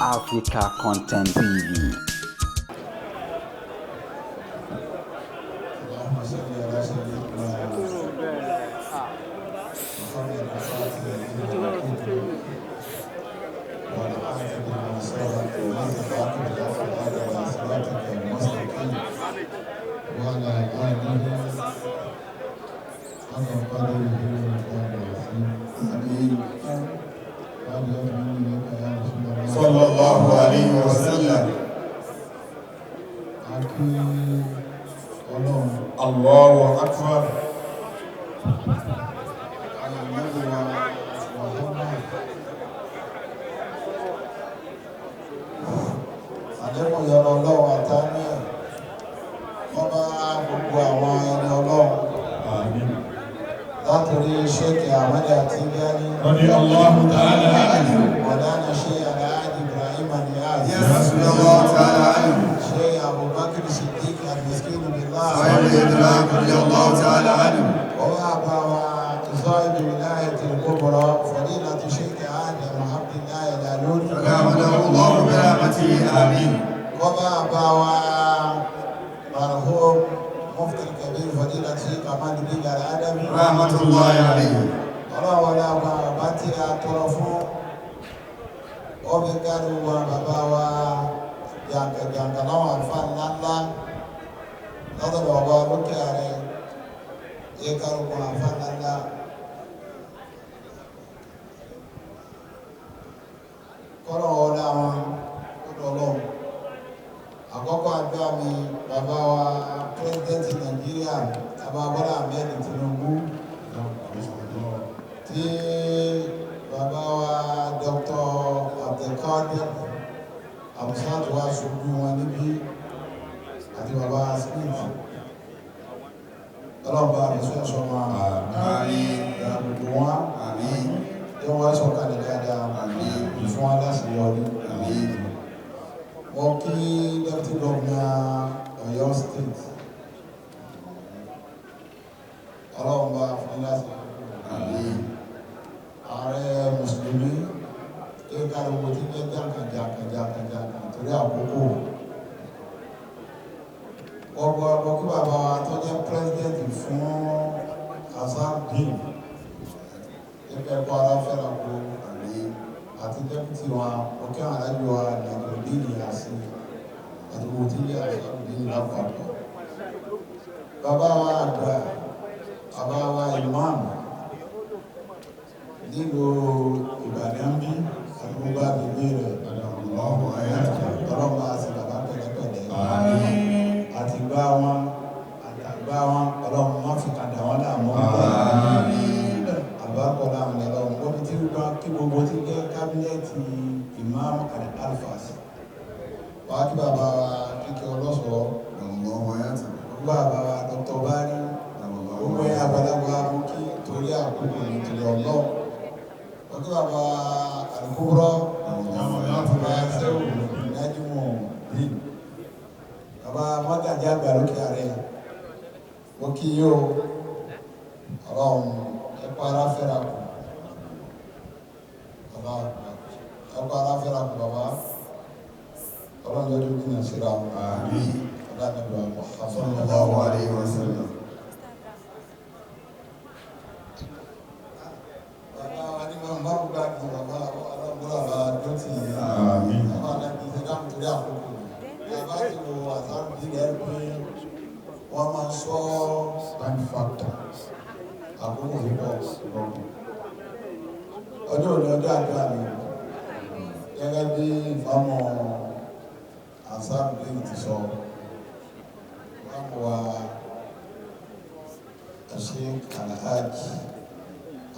Africa Content TV. اللهم صل على سيدنا محمد الفاتح لما أغلق والعافية لما سبق والعاقبة للأفعال على صراطك المستقيم وعلى آله حق قدره ومقداره العظيم. آمين. بعد إليك يا رسول الله. صلى الله عليه وسلم. A kí Ọlọ́run. الله أكبر. Ànábì wa Muhammad. Àdéhùn yọrọ Ọlọ́run àtàní ẹ̀ kọ́ bá gbogbo àwọn ẹni Ọlọ́run. آمين. Látòrí Sheikh Ahmed Tijani. رضي الله تعالى عنه. Mọ̀lánà Sheikh Alhaji Ibrahim Niyaz. رضي الله تعالى عنه. Sheikh Abubakar Siddiq Al-Miskin Billah. صاحب الإدراك رضي الله تعالى عنه. وهو صاحب الولاية الكبرى فضيلة الشيخ آدم عبد الله العلول. تغمده الله برحمته، آمين. وبابا مرحوم مفتي الكبير فضيلة الشيخ أحمد بن العدمي. رحمة الله عليه. Ọlọ́run wọlé àwọn bàbá tí a tọrọ fún ọbẹ̀ kárí wa bàbá wa jàǹkàjàǹkà láwọn àlùfáà ńláńlá látọ̀dọ̀ bàbá lókè ààrẹ yẹ kárí wọn àlùfáà ńláńlá. Kọ́lọ̀ wọlé àwọn ọ̀dọ̀ Ọlọ́run. Àkọ́kọ́ àdúrà mi, bàbá wa pírẹ́sidẹ́ntì Nàìjíríà, bàbá Bọ́lá Ahmed Tinubu, tí bàbá wa Dr. Abdulkadir Hamzat wa ṣojú wọn níbí àti bàbá Smith, ọlọ́ba àbísọ́ ẹ̀ṣọ́ wọn. آمين. Ìdáàbòbò wọn. آمين. Tí wọ́n sọ̀kalẹ̀ dáadáa. آمين. Fún wa láṣeyọrí. آمين. Wọ́n kí Deputy Governor Ọ̀yọ́ State, ọlọ́run bá fún láṣeyọrí. آمين. Ààrẹ mùsùlùmí tí ó kárí owó tí jẹ́ jàǹkàjàǹkàjàǹkàjàǹkà torí àkókò ọgbọ ọgbọ kí bàbá wa tó jẹ́ president fún Ansar-Deen nípa ẹ̀kọ́ aláfẹ́ra kó. آمين. Àti deputy wa ọkẹ́ alájọ wa Nàìjíríà àti àti owó tí jẹ́ Ansar-Deen lápapọ̀, bàbá wa àgbà, bàbá wa imam nílùú Ìbàdàn bí àti gbogbo agbègbè rẹ̀. الله حياته. Ọlọ́run bá ṣe bàbá pẹ̀lẹ́pẹ̀lẹ́. آمين. Àti gbá wọn àtàgbá wọn, Ọlọ́run má fi kàdà wọn láàmú. آمين. Àbákọ́lá àwọn ọlọ́run wọ́n ti gbá kí gbogbo ti jẹ́ cabinet imam and alfas wàá kí bàbá wa kíkẹ́ ọlọ́sọ̀ọ́. الله حياته. Bàbá wa Dr. Bari, gbogbo ẹ̀ àgbàlagbà mú kí torí àkókò nítorí Ọlọ́run wọ́n kí bàbá àlùkùrọ̀ bàbá sẹ́wù nájúmọ̀ bí bàbá mọ́gàjí àgbà lókè ààrẹ, wọ́n kí yóò Ọlọ́run ẹ̀kọ́ ara fẹ́ra kù bàbá, ẹ̀kọ́ ara fẹ́ra kù bàbá, Ọlọ́run yóò dúró jìnnà síra wọn. آمين. Ọlọ́run ẹ̀dùn àwọn. صلى الله عليه وسلم. Bàbá wa ní wọn bá gbà kí bàbá ọlọ́run bàbá tó ti yìí. آمين. Bàbá náà ti ṣe dáhùn torí àkókò. Bàbá ti wo àtàrùn rẹ̀ pé wọ́n máa ń sọ Time factor. àkókò púpọ̀. Ọjọ́ òní ọjọ́ àdúrà mi gẹ́gẹ́ bí ìfámọ́ Ansar-Deen ti sọ. Wọ́n wá Sheikh Alhaji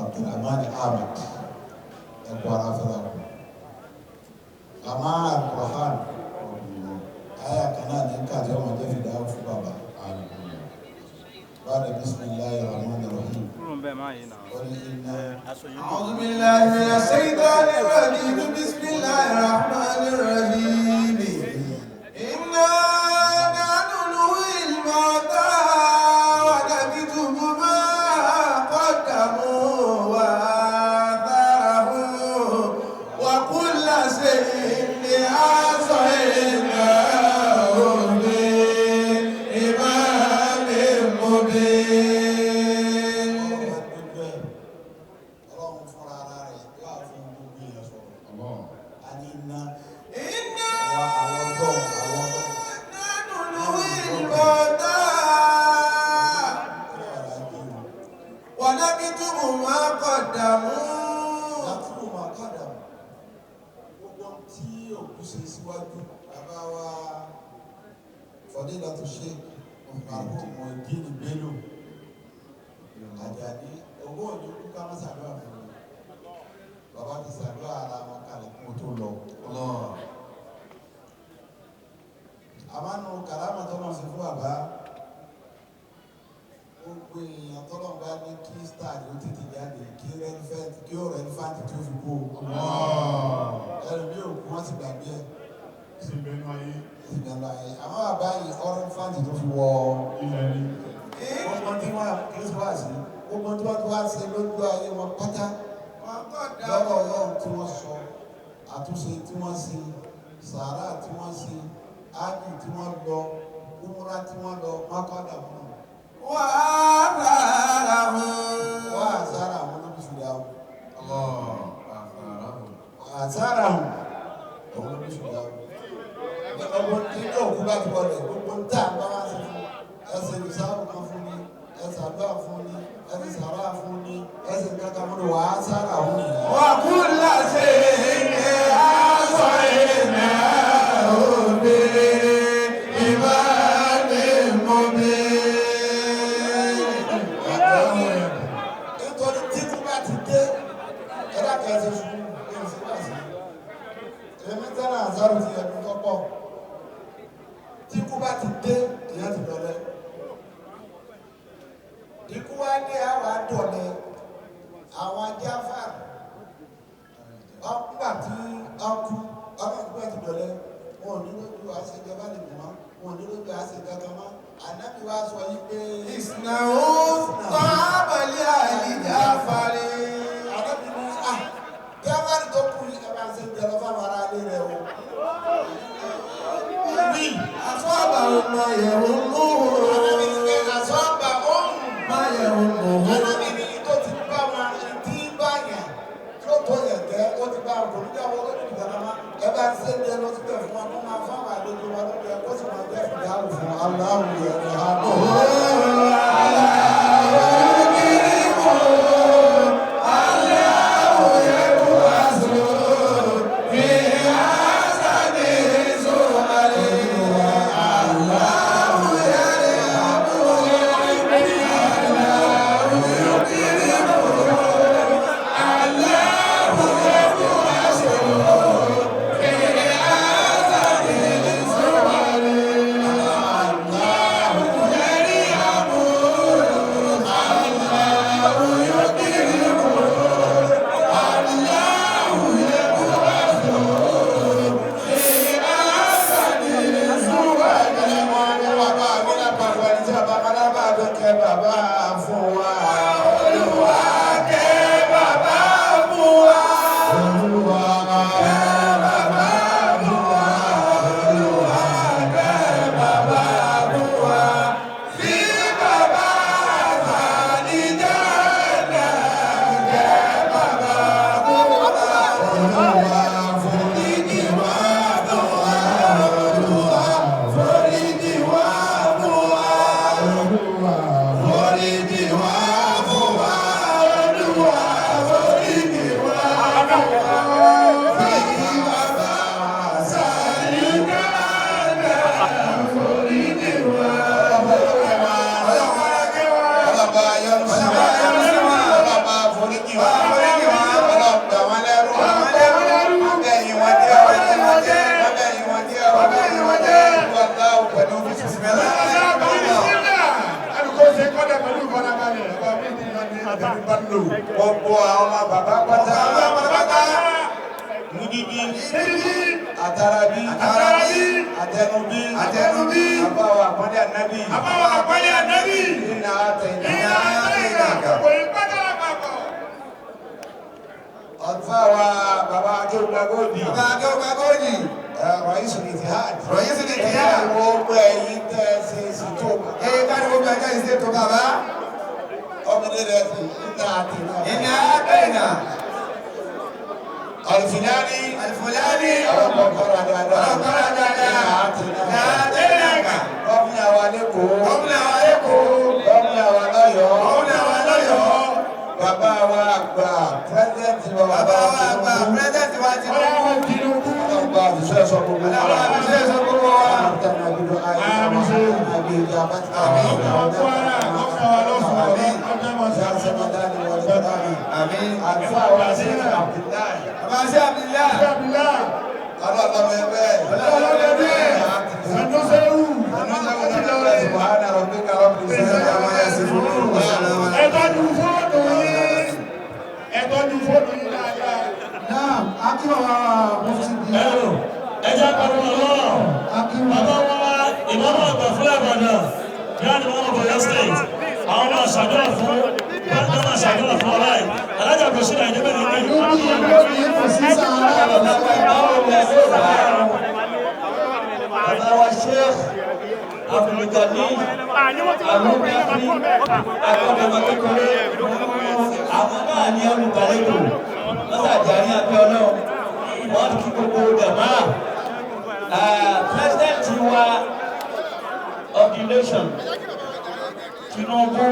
Abdulrahman Ahmed ẹ̀kọ́ ara fẹ́ra kù. Àmọ́ Al-Qur'an àyà kan náà ní káàdì ọmọ jẹ́ fìdáwó fún bàbá. Báyìí, bismillahir rahmanir rahim. Ó ní iná. أعوذ بالله من الشيطان الرجيم، بسم الله الرحمن الرحيم. إنا نحن نحيي الموتى ونكتب ما قدموا وآثارهم وكل شيء. òkú ṣe síwájú bàbá wa Fadilatu Sheikh Muhyiddin Bello Àjàní ogún òní kú ká má ṣàdúrà fún mi. Bàbá ti ṣàdúrà ara wọn kalẹ̀ kó tó lọ. Àmánu kàrámà tọ́lọ̀ sí fún bàbá. Gbogbo èèyàn tọ́lọ̀ bá ní kí star ló tètè jáde kí rẹ́lífẹ́ǹtì kí ó rẹ́lífẹ́ǹtì tí ó fi kú o. Ẹlòmí bí òkú wọn ti gbàgbé ẹ̀. Sì ń bẹnu ayé. Sì bẹnu ayé. Àmọ́ bàbá yìí ọ̀rẹ́lífẹ́ǹtì tó fi wọ ilẹ̀ ni. Gbogbo tí wọ́n kí wọ́n sí gbogbo tí wọ́n ti wá ṣe lójú ayé wọn pátá lọ́wọ́ Ọlọ́run tí wọ́n sọ àtúnṣe tí wọ́n ṣe sàárà tí wọ́n ṣe ájì tí wọ́n lọ kúmúrá tí wọ́n lọ mákàdà fún un. Wà á sára àwọn olóbi ṣùgbọ́n àwọn. Wà á sára àwọn olóbi ṣùgbọ́n àwọn. Ọgbọ́n tí ní òkú bá ti wọlé gbogbo ń tà bá wá sí fún ẹsẹ̀ ìsáwò kan fún ni ẹsẹ̀ àdúrà fún ni ẹsẹ̀ sàrà fún ni ẹsẹ̀ kankan fún ni wà á sára àwọn nìyẹn. Wà kú láṣẹ ní aṣọ ìnà òbí ìbáni mú mi. Nítorí títí bá ti dé ẹ̀dá kẹsẹ̀ sùn ní ìsìnkàsí. Èmi tẹ́lẹ̀ àzárò ti ẹ̀mí tọ́pọ̀. Tí kú bá ti dé ìyẹn ti dọ̀lẹ́. Ikú wá dé àwọn àdọ̀lẹ́ àwọn Jáfà nígbà tí ọkú ọmọ ìgbà ti dọ̀lẹ́ wọn ò ní lójú àṣejọba lè mọ́ wọn ò ní lójú àṣejọba mọ́. Ànábì wa sọ yí pé. Ìsìnàwó tọ́ábàlì àlìjà fari. Ànábì ní à Jáfàrì tó kú yìí ẹ bá ń ṣe ń jẹ lọ fáwọn ará ilé rẹ o. Wí. Àsọ́ọ̀bà ọmọ yẹ̀wò mú. Ànábì ní pé àsọ́ọ̀bà òun. Má yẹ̀wò mú. Ànábì ní tó ti bá wọn tí báyà tó tó yẹ tẹ́ ó ti bá wọn kò ní jáwọ́ lójú ìdáná má ẹ bá ń ṣe ń jẹ lọ síbẹ̀ fún wọn kó máa fáwọn àlejò wọn lójú ẹ kó sì máa jẹ́ fìdáhùn fún aláwọ̀ yẹn ní àná. Gbogbo àwọn bàbá pátá níbí àtàràbí àtẹnubí àbáwọ̀ àpọ́nlé ànábì nínú àtẹ̀yìnà ọ̀tá wa bàbá akéwùgbàgòdì Raisul Ittihad gbogbo ẹ̀yin tẹ́ ẹ ṣe ṣètò ọmọdé rẹ̀ sì níta àti náà. Iná bẹ́ẹ̀nà. Alifulani. Alifulani. Ọlọ́kọ̀ọ́ra dáadáa. Ọlọ́kọ̀ọ́ra dáadáa. Iná àti náà. Nàdẹ́nàkà. Gómìnà wa l'Ékòó. Gómìnà wa l'Ékòó. Gómìnà wa l'Ọ́yọ̀ọ́. Gómìnà wa l'Ọ́yọ̀ọ́. Bàbá wa àgbà pírẹ́sidẹ̀ntì wa. Bàbá wa àgbà pírẹ́sidẹ̀ntì wa Tinubu. Ọlọ́run bá fi Àfisọ́ ẹ̀sọ́ gbogbo wa. Ọlọ́run àfisọ́ ẹ̀sọ́ gbogbo wa. أمرتنا بدعائك ووعدتنا بإجابتك. Kwara, gómìnà wa lọ́sùn, آمين. ọjọ́ máa يا سمدان والكرم. Àmín. Àlùfáà wa Sheikh Abdullahi. Bàbá sí Abdullahi. Abdullahi. Ọlọ́run ẹgbẹ́. Ọlọ́run ẹgbẹ́. Sanusewu. سبحان ربك رب العزة عما يصفون وسلام Ẹ tọ́jú fóònù yín. Ẹ tọ́jú fóònù yín dáadáa. Naam, akíwà mufti di. Ẹ̀rù ẹ jẹ́ pariwo Allah. Akíwà. Bàbá wa ìmọ̀mọ̀ àgbà fúlẹ̀ Ìbàdàn yáà ni wọ́n mọ̀ Ọ̀yọ́ State. Àwọn máa ṣàdúrà fún wọ́n máa ṣàdúrà fún ọlá yìí. Alájà kò sí Nàìjíríà ní ìlú. Lórí lórí kò sí sàárà. Bàbá wa Sheikh Abdulgani Alúgbàfí akọ́dọ̀mọ kékeré, àwọn náà ní olùgbàlejò lọ́sàjà ní abẹ́ ọlọ́run, wọ́n kí gbogbo jàmá. President wa of the nation, Tinubu.